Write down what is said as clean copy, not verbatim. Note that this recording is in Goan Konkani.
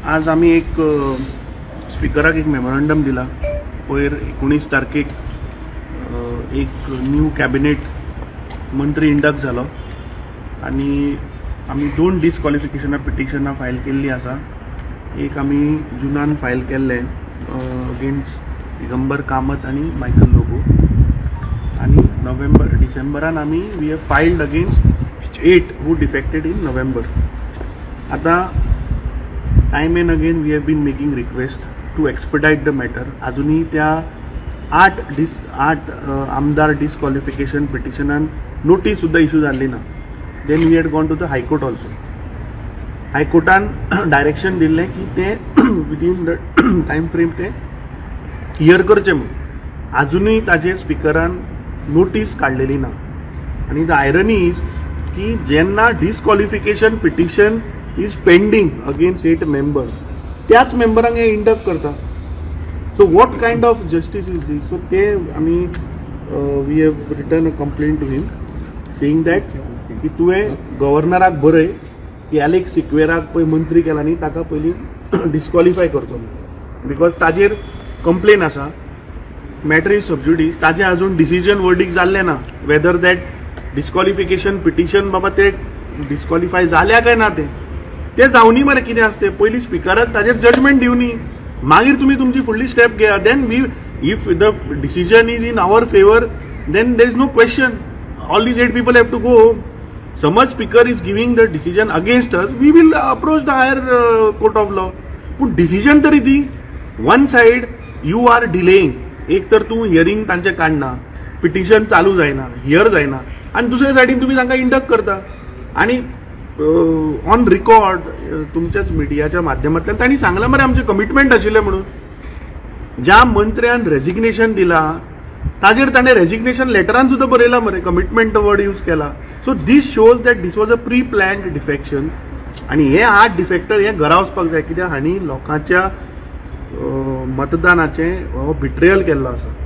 आज आमी एक स्पिकराक एक मेमोरंडम दिला. पयर 19 तारखेक एक न्यू कॅबिनेट मंत्री इंडक्ट जालो आनी आमी दोन डिसक्वॉलिफिकेशना पिटिशनां फायल केल्ली आसा. एक आमी जुनान फायल केल्लें अगेन्स्ट दिगंबर कामत आनी मायकल लोबो आनी नोव्हेंबर डिसेंबरान आमी we have filed against eight who defected in November. आतां time and again we have been making request to expedite the matter. अजुनूय त्या आठ आमदार डिस्क्वॉलिफिकेशन पिटिशनान नोटीस सुद्दां इशू जाल्ली ना. Then we had gone to the High Court also. हायकोर्टान डायरेक्शन दिल्लें की ते विदीन the time frame ते here करचे म्हणून. अजुनूय ताजेर स्पिकरान नोटीस काडलेली ना. आनी the irony is की जेन्ना disqualification petition is pending against eight members, त्याच मेंबरांक हे इंडक्ट करता. So what kind of justice is this? So ते आमी we have written a complaint to him saying that की तुवें गव्हर्नराक बरय की एलेक्स सिक्वेराक पळय मंत्री केला न्ही, ताका पयलीं डिस्क्वॉलिफाय करचो, because ताजेर कंप्लेन आसा. मॅटर is सब ज्युडीस. ताजें अजून डिसिजन, वर्डीक जाल्लें ना, वेदर that disqualification petition बाबा ते डिस्क्वॉलिफाय जाल्या काय ना. ते ते जावनी मरे कितें आसा तें पयलीं स्पिकराक ताजेर जजमेंट दिवनी, मागीर तुमी तुमची फुडली स्टेप घेया. Then we if the decision is in our favour, then there is no question, all these eight people have to go. समज Speaker is giving the decision against us, we will approach the higher court of law. पूण डिसिजन तरी दी. One side you are delaying. एक तर तूं हियरींग तांचें काडना, पिटिशन चालू जायना, here जायना आनी दुसऱ्या सायडीन तुमी तांकां इंडक्ट करता. आनी ऑन रिकॉर्ड तुमच्याच मिडियाच्या माध्यमांतल्यान तांणी सांगलां मरे, आमचें कमिटमेंट आशिल्लें म्हणून. ज्या मंत्र्यान रेजिग्नेशन दिला ताजेर ताणें रेजिग्नेशन लेटरान सुद्दां बरयलां मरे, कमिटमेंट वर्ड यूज केला. So this shows that this was a pre planned defection. आनी हे आठ डिफेक्टर हे घरा वचपाक जाय, कित्याक हांणी लोकांच्या मतदानाचें हो बिट्रेयल केल्लो आसा.